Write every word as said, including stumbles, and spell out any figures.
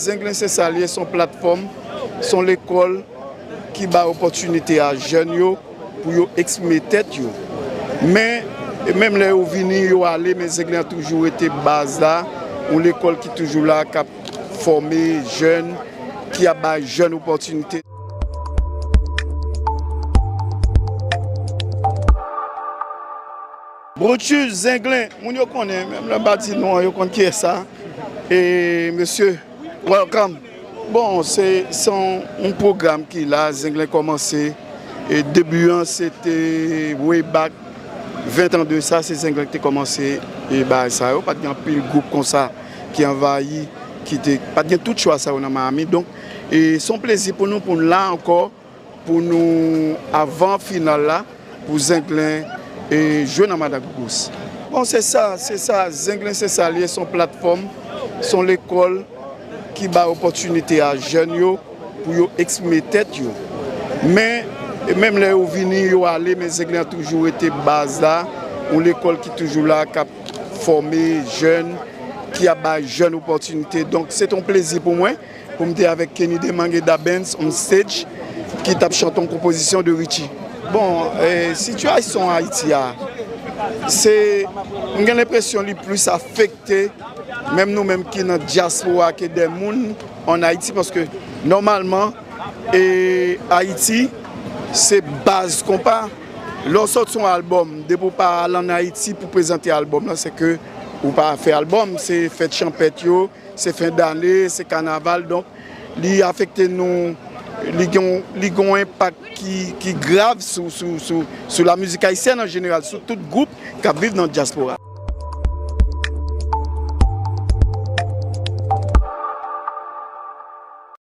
Zenglen se sa l ye, se yon platfòm, se yon lekòl ki bay opòtinite a jèn yo pou yo eksprime tèt yo. Men, menm lè yo vini, yo ale, men Zenglen an toujou rete baz la, yon lekòl ki toujou la, k ap fòme jèn, ki ap bay jèn opòtinite. Brochure Zenglen, moun yo konnen, menm lè m pa di non an, yo konn kiyès sa. E, mesye, welcome. Bon, se, se yon, yon pwogram ki la, Zenglen kòmanse. E debi an, se te way back, ven tan de sa, se Zenglen ki te kòmanse, e bagay sa yo. Pa t gen anpil gwoup konsa ki anvayi, ki te, pa t gen tout chwa sa yo nan Miami. Donk, e se yon plezi pou nou, pou n la ankò, pou nou, avan final la, pou Zenglen, e, jwe nan Madagogos. Bon, se sa, se sa, Zenglen se sa l ye, se yon platfòm, se yon lekòl ki bay opòtinite a jèn yo pou yo eksprime tèt yo. Men, menm lè yo vini, yo ale, men Zenglen an toujou rete baz la, yon lekòl ki toujou la, k ap fòme jèn, ki ap bay jèn opòtinite. Donk, se te yon plezi pou mwen, pou m te avèk Kenny Demang e Da Benz on stage, ki t ap chante yon konpozisyon de Richie. Bon, e, sitiyasyon Ayiti a, se, m gen lenpresyon li plis afekte, menm nou menm ki nan dyaspora, ke dè moun ann Ayiti, paske nòmalman, e, Ayiti, se baz konpa. Lè w sòti yon albòm, depi w pa al ann Ayiti pou prezante albòm lan, se ke ou pa fè albòm, se fèt chanpèt yo, se fen dane, se kanaval, donk li afekte nou, li gen, li gen yon enpak ki, ki grav sou, sou, sou, sou lamizik ayisyèn an jeneral, sou tout gwoup k ap viv nan dyaspora.